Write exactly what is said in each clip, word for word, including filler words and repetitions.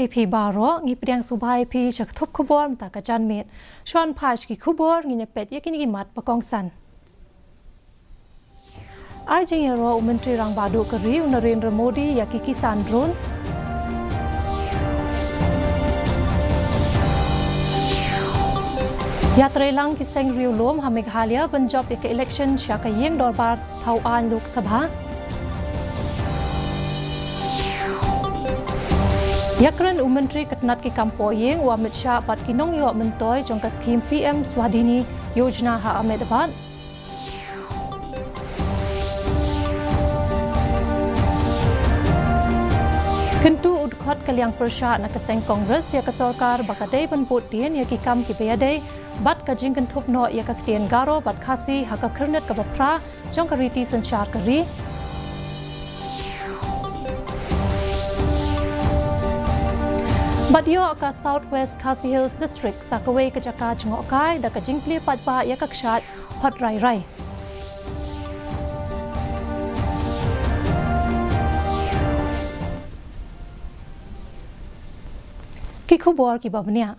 Ïa phi baroh, ngi pdiang sngewbha ïa phi sha ka thup khubor mynta ka janmiet. Shuwa ban phai sha ki khubor, ngin ïa peit ïa kine ki mat ba kongsan. Ai jingïaroh u Myntri Rangbah Duh ka ri u Narendra Modi ïa ki Kisan Drones. Ïatreilang ki seng riewlum ha Meghalaya ban jop ïa ka election sha ka ïing dorbar thaw aiñ Lok Sabha. Ïakren u Myntri ka tnat ki kam poh ïing u Amit Shah bad ki nongïoh myntoi jong ka skhim P M Swadhini Yojana ha Ahmedabad. Kyntu u dkhot ka liang pyrshah na ka seng Congress ïa ka sorkar ba ka dei ban bud dien ïa ki kam kiba ïadei bad ka jingkynthup noh ïa ka ktien Garo bad Khasi ha ka khyrnit kaba phra jong ka riti synshar ka ri. Bad ïoh ka South West Khasi Hills District sa kawei ka jaka jngohkai da ka jingplie paidbah ïa ka kshaid hot rai rai. Ki khubor kiba bniah.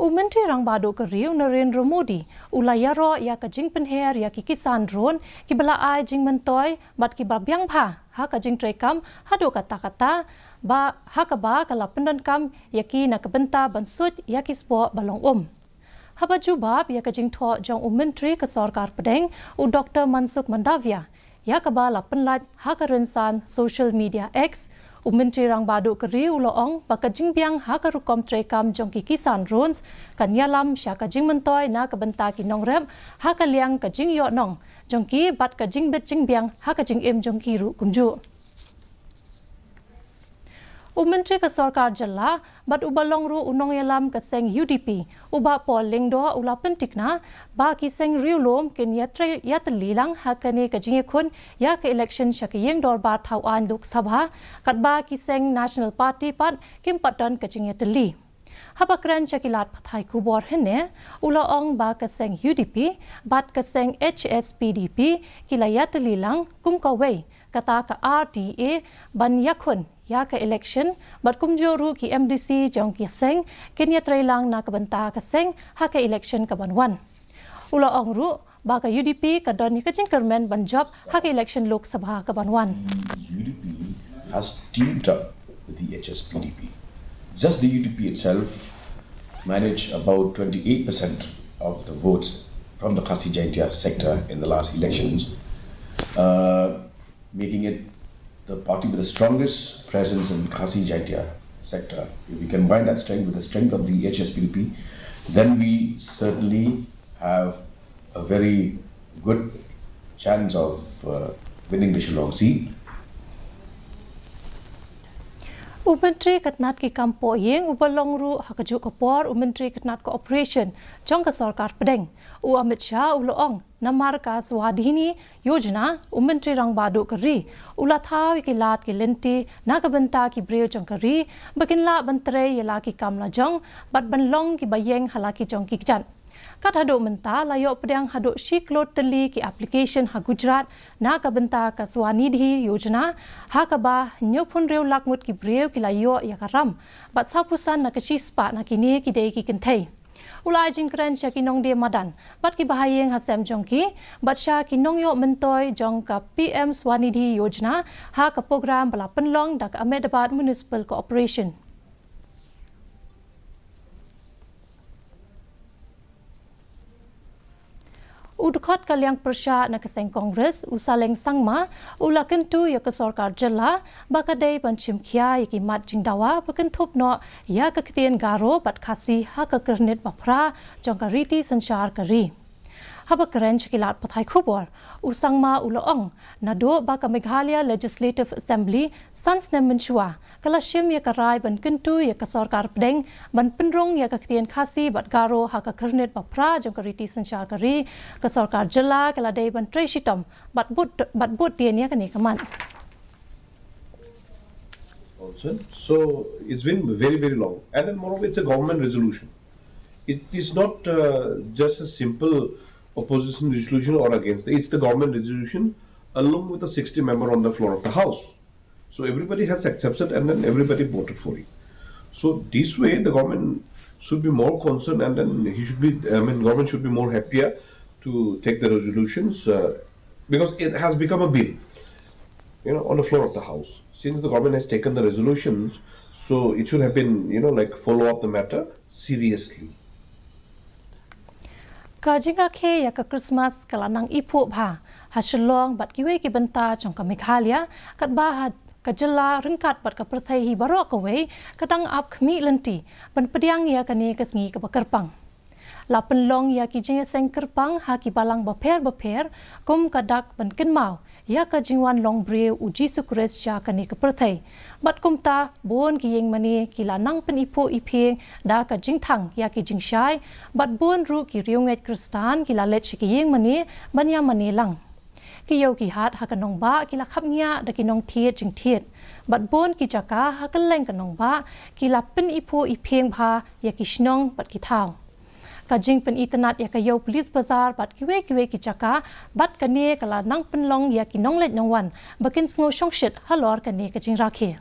U Myntri Rangbah Duh ka ri u Narendra Modi u la ïaroh ïa ka jingpynher ïa ki Kisan Drone kiba la ai jingmyntoi bad kiba biang bha ha ka jingtreikam haduh katta katta, ba ha kaba ka la pyndonkam ïa ki na ka bynta ban suid ïa ki spah ba long um. Haba jubab ïa ka jingthoh jong u Myntri ka Sorkar Pdeng u Doktor Mansukh Mandaviya ïa kaba la pynlait ha ka rynsan social media X, u Myntri Rangbah Duh ka ri u la ong ba ka jingbiang ha ka rukom treikam jong ki Kisan Drones kan ïalam sha ka jingmyntoi na ka bynta ki nongrep ha ka liang ka jingïohnong jong ki bad ka jingbit jingbiang ha ka jingim jong ki ruh kumjuh. U Myntri ka Sorkar Jylla bad uba long ruh u nongïalam ka seng U D P, u Bah Paul Lyngdoh u la pyntikna ba ki seng riewlum kin ïatrei ïatylli lang ha kane ka jingïakhun ïa ka election sha ka ïing dorbar thaw aiñ Lok Sabha, katba ki seng National Party pat kim pat don ka jingïatylli. Haba kren sha ki lad pathai khubor hynne, u la ong ba ka seng U D P bad ka seng H S P D P ki la ïatylli lang kum kawei kata ka R D A ban ïakhun ïa ka election bad kumjuh ruh ki M D C jong ki seng kin ïatreilang na ka bynta ka seng ha ka election kaban wan. U la ong ruh ba ka U D P ka don ïa ka jingkyrmen ban jop ha ka election Lok Sabha kaban wan. U D P has teamed up with the H S P D P. Just the U D P itself managed about twenty-eight percent of the votes from the Khasi Jaintia sector in the last elections, uh, making it the party with the strongest presence in Khasi Jaintia sector. If we combine that strength with the strength of the H S P D P, then we certainly have a very good chance of uh, winning the Shillong seat. U Myntri ka tnat ki kam poh ïing uba long ruh ha kajuh ka por u Myntri ka tnat ka operation jong ka Sorkar Pdeng u Amit Shah u la ong namar ka Swadhini Yojana, u Myntri Rangbah Duh ka ri u la thaw ïa ki lad ki lynti na ka bynta ki briew jong ka ri ba kin lah ban trei ïa la ki kam la jong bad ban long kiba ïeng ha la ki jong ki kjat. Kat haduh mynta la ïoh pdiang haduh shi klur tylli ki application ha Gujarat na ka bynta ka Swanidhi Yojana, ha kaba hynñiewphew hynriew lak ngut ki briew ki la ïoh ïa ka ram bad sawphew san na ka shispah na kine ki dei ki kynthei. U la ai jingkren sha ki nongdie madan bad kiba ha ïing ha sem jong ki bad sha ki nongïoh myntoi jong ka P M Swanidhi Yojana ha ka program ba la pynlong da ka Ahmedabad Municipal Corporation. U dkhot ka liang pyrshah na ka seng Congress u Saleng Sangma u la kyntu ïa ka Sorkar Jylla ba ka dei ban shim khia ïa ki mat jingdawa ba kynthup noh ïa ka ktien Garo bad Khasi ha ka kyrnit ba phra jong ka riti synshar ka ri. Haba kren sha ki lad pathai khubor, u Sangma u la ong naduh ba ka Meghalaya Legislative Assembly san snem mynshuwa ka la shim ïa ka rai ban kyntu ïa ka Sorkar Pdeng ban pynrung ïa ka ktien Khasi bad Garo ha ka kyrnit ba phra jong ka riti synshar ka ri, ka Sorkar Jylla ka la dei ban trei shitom bad bud bad bud dien ïa kane ka mat. Also. So it's been very, very long. And then, moreover, it's a government resolution. It is not uh, just a simple opposition resolution or against. It's the government resolution along with a sixty member on the floor of the House. So everybody has accepted and then everybody voted for it. So this way, the government should be more concerned, and then he should be, I mean, government should be more happier to take the resolutions, uh, because it has become a bill, you know, on the floor of the house. Since the government has taken the resolutions, so it should have been, you know, like, follow up the matter seriously. Ka jingrakhe ïa ka Christmas ka la nang iphuh bha ha Shillong bad kiwei ki bynta jong ka Meghalaya, katba ha ka jylla ryngkat bad ka pyrthei hi baroh kawei ka dang ap khmih lynti ban pdiang ïa kane ka sngi kaba kyrpang. La pynlong ïa ki jingïaseng kyrpang ha ki balang bapher bapher kum ka dak ban kynmaw ïa ka jingwan long briew u Jisu Khrist sha kane ka pyrthei. Bad kumta, bun ki ïing mane ki la nang pyniphuh iphieng da ka jingthang ïa ki jingshai, bad bun ruh ki riewngeit Khristan ki la leit sha ki ïing mane ban ïa mane lang. Ki ïew ki hat ha ka nongbah ki la khapngiah da ki nongthied jingthied. Bad bun ki jaka ha kylleng ka nongbah ki la pyniphuh iphieng bha ïa ki shnong bad ki thaw. Ka jingpynitynnad ïa ka ïew Police Bazar bad kiwei kiwei ki jaka bad kane ka la nang pynlong ïa ki nongleit nongwan ba kin sngew shongshit halor kane ka jingrakhe.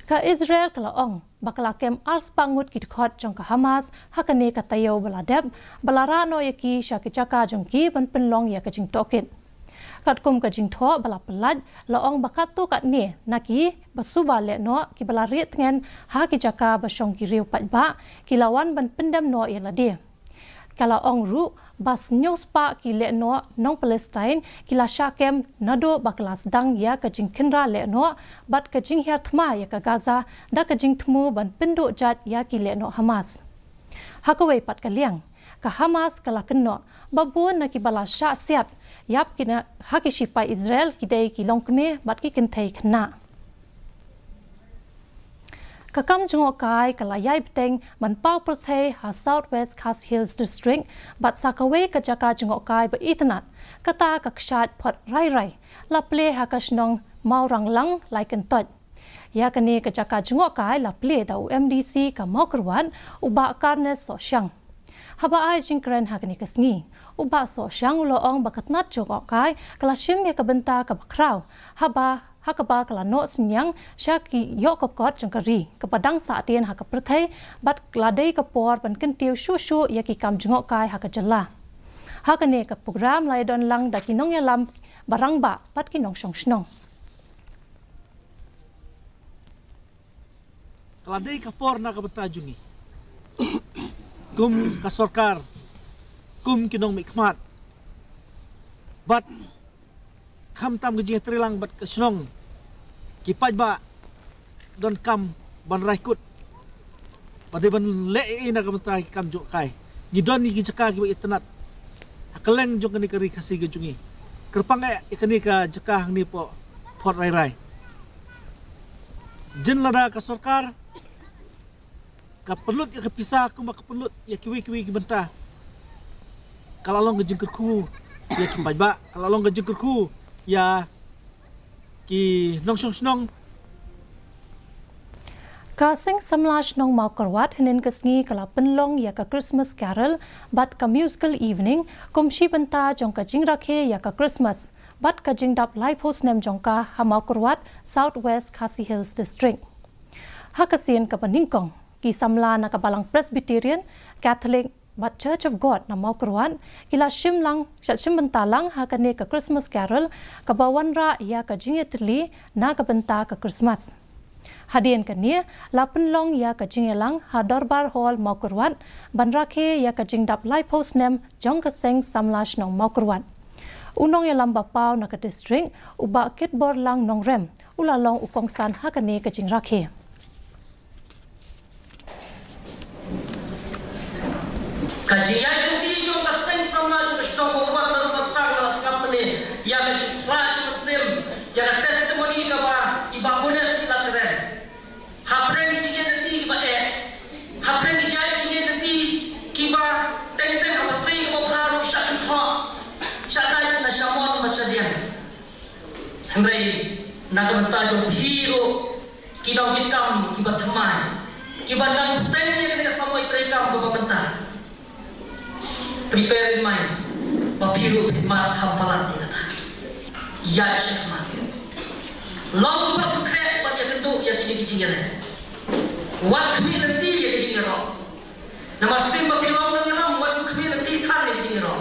Ka Israel ka la ong ba ka la kem arspah ngut ki dkhot jong ka Hamas ha kane ka taïew ba la dep, ba la rah noh ïa ki sha ki jaka jong ki ban pynlong ïa ka jingtohkit. Katkum ka jingthoh ba la pyllait, la ong ba katto katne na ki ba suba leh noh ki ba la rieh tngen ha ki jaka ba shong ki riew paidbah, ki la wan ban pyndem noh ïa lade. Ka la ong ruh ba hynñiew spah ki leh noh nong Palestine ki la shah kem naduh ba ka la sdang ïa ka jingkhynra leh noh bad ka jinghiar thma ïa ka Gaza da ka jingthmu ban pynduh jait ïa ki leh noh Hamas. Ha kawei pat ka liang, ka Hamas ka la kynnoh ba bun na ki ba la shah siat ïap ki na ha ki shipai Israel ki dei ki longkmie bad ki kynthei khynnah. Ka kam jngohkai ka la ïai bteng ban paw pyrthei ha South West Khasi Hills District bad sa kawei ka jaka jngohkai ba itynnad, kata ka kshaid Port Rairai, la plie ha ka shnong Mawranglang Laikyntoit. Ïa kane ka jaka jngohkai la plie da u M D C ka Mawkyrwat, u Bah Carnes Sohshiang. Haba ai jingkren ha kane ka sngi, u Bah Sohshiang u la ong ba ka tnat jngohkai ka la shim ïa ka bynta kaba khraw, haba ha kaba ka la noh synñiang sha ki ïoh ka kot jong ka ri kaba dang sahtien ha ka pyrthei, bad la dei ka por ban kyntiew shuh shuh ïa ki kam jngohkai ha ka jylla. Ha kane ka program la ïadon lang da ki nongïalam ba rangbah bad ki nongshong shnong. Ka la dei ka por na ka bynta jong ngi kum ka sorkar, kum ki nongmihkhmat, bad khamtam ka jingïatreilang bad ka shnong, ki paidbah donkam ban rai kut ba dei ban leh ei ei na ka bynta ki kam jngohkai. Ngi don ïa ki jaka kiba itynnad ha kylleng jong kane ka ri Khasi ka jong ngi. Kyrpang eh ïa kane ka jaka hangne hapoh Port Rairai. Jin lada ka sorkar ka pynlut ïa ka pisa kumba ka pynlut ïa kiwei kiwei ki bynta, ka la long ka jingkyrkhu ïa ki paidbah, ka la long ka jingkyrkhu ïa ki nongshong shnong. Ka Seng Samla Shnong Mawkyrwat hynnin ka sngi ka la pynlong ïa ka Christmas Carol bad ka Musical Evening kum shi bynta jong ka jingrakhe ïa ka Christmas bad ka jingdap laiphew snem jong ka ha Mawkyrwat, South West Khasi Hills District. Ha ka sien kaba nyngkong, ki samla na ka Balang Presbyterian, Catholic bad Church of God na Mawkyrwat ki la shim lang, shad shim bynta lang ha kane ka Christmas Carol kaba wanrah ïa ka jingïatylli na ka bynta ka Christmas. Hadien kane la pynlong ïa ka jingïalang ha Dorbar Hall Mawkyrwat ban rakhe ïa ka jingdap laiphew snem jong ka Seng Samla Shnong Mawkyrwat. U nongïalam ba paw na ka district, u Bah Kitborlang Nongrem, u la long u kongsan ha kane ka jingrakhe. Ka jingïaid lynti jong ka Seng Samla jong ka Shnong Mawkyrwat baroh ka sdang, la sngap mynne ïa ka jingphla shi mynsiem ïa ka testimony kaba i Bah Bones i la kren. Hapdeng ki jingïaid lynti kiba eh, hapdeng ki jait jingïaid lynti kiba teng teng, haba trei kaba bha ruh shah kynthoh, shah dait na shamon bad shadiang. Hynrei na ka bynta jong phi ruh, ki nongkitkam kiba thymmai, kiba nang bteng ïa kane ka samoi treikam kaba mynta, prepare in mind ba phi ruh phin mad kham palat ïa kata. Ïaid shakhmat, long kiba pynkhreh bad ïa Tuh ïa kine ki jingïaleh. Wat khmih lynti ïa ki jingïaroh. Namar shisien ba phi long nongïalam, wat khmih lynti than ïa ki jingïaroh.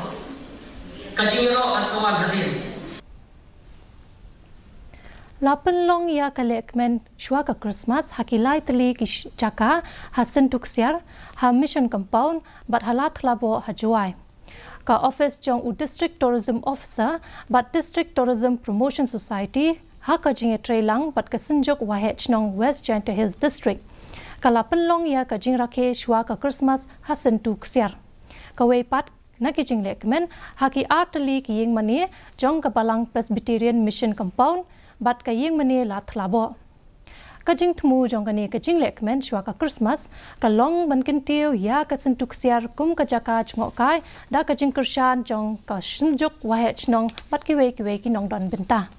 Ka jingïaroh kan sa wan hadien. La pynlong ïa ka lehkmen shuwa ka Christmas ha ki lai tylli ki sh- jaka ha Syntu Ksiar, ha Mission Compound bad ha Ladthadlaboh ha Jowai. Ka office jong u District Tourism Officer bad District Tourism Promotion Society ha ka jingïatreilang bad ka Synjuk Waheh Chnong West Jaintia Hills District ka la pynlong ïa ka jingrakhe shuwa ka Christmas ha Syntu Ksiar. Kawei pat na ki jinglehkmen ha ki ar tylli ki ïingmane jong ka Balang Presbyterian Mission Compound bad ka ïingmane Ladthadlaboh. Ka jingthmu jong kane ka jinglehkmen shuwa ka Christmas ka long ban kyntiew ïa ka Syntu Ksiar kum ka jaka jngohkai da ka jingkyrshan jong ka Synjuk Waheh Chnong bad kiwei kiwei ki nongdon bynta.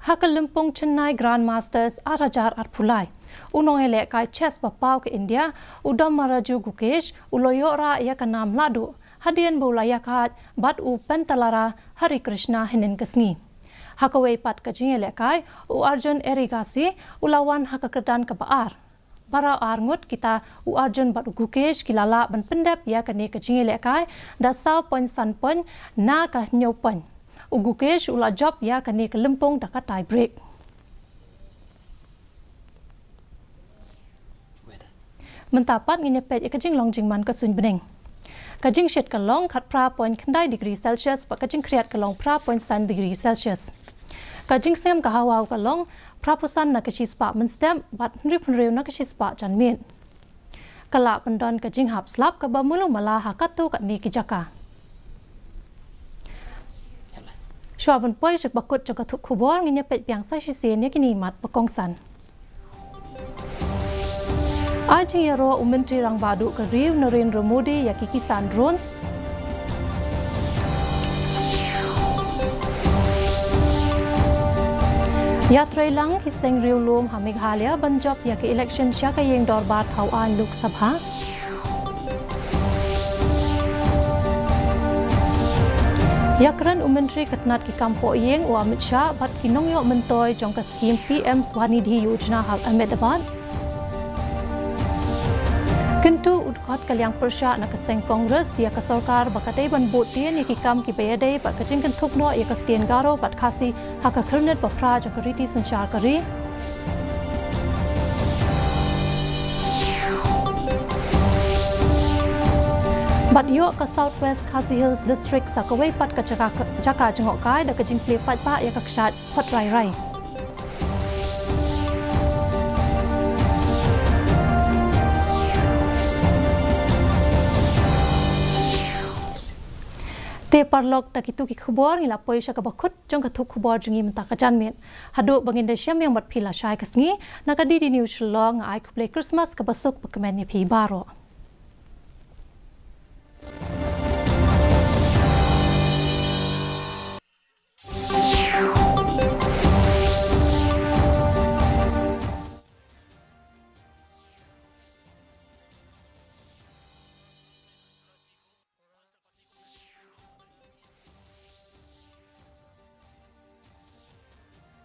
Ha ka lympung Chennai Grandmasters ar hajar arphew lai, u nongïalehkai chess ba paw ka India, u Dommaraju Gukesh, u la ïoh rah ïa ka nam lahduh hadien ba u la ïakhaid bad u Penthalara Harikrishna hynnin ka sngi. Ha kawei pat ka jingïalehkai, u Arjun Erigaisi u la wan ha ka kyrdan kaba ar. Baroh ar ngut kita, u Arjun bad u Gukesh, ki la lah ban pyndep ïa kane ka jingïalehkai da saw point san point na ka hynñiew point. U Gukesh u la jop ïa kane ka lympung da ka tie break. Mynta pat ngin ïa peit ïa ka jinglong jingman ka suiñ bneng. Ka jingshit ka long khatphra point khyndai degree Celsius bad ka jingkhriat ka long phra point san degree Celsius. Ka jingsngem ka hawa ka long phraphew san na ka shispah mynstep bad hynriewphew hynriew na ka shispah janmiet. Ka lah pyndon ka jinghap slap kaba malu mala ha katto katne ki jaka. Shuwa ban poi sha kaba kut jong ka thup khubor, ngin ïa peit biang sa shisien ïa kine ki mat ba kongsan. Ai jingïaroh u Myntri Rangbah Duh ka ri u Narendra Modi ïa ki kisan drones. Ïatreilang ki seng riewlum ha Meghalaya ban jop ïa ka election sha ka ïing dorbar thaw aiñ Lok Sabha. Ïakren u Myntri ka tnat ki kam pohïing u Amit Shah bad ki nongïoh myntoi jong ka skhim P M Swanidhi Yojana ha Ahmedabad. Kyntu u dkhot ka liang pyrshah na ka seng Congress ïa ka sorkar ba ka dei ban buhtien ïa ki kam kiba ïadei bad ka jingkynthup noh ïa ka ktien Garo bad Khasi ha ka khyrnit ba phra jong ka riti synshar ka ri. Bad ïoh ka South West Khasi Hills District sa kawei pat ka jaka, jaka jngohkai da ka jingplie paidbah ïa ka kshaid Khot Rai Rai. Te paralok, da kito ki khubor ngi la poi sha kaba kut jong ka thup khubor jong ngi mynta ka janmiet. Haduh ba ngin da shem ïa bad phi lashai ka sngi, na ka D D News Shillong, nga ai khublei Christmas kaba suk ba kmen ïa phi baroh.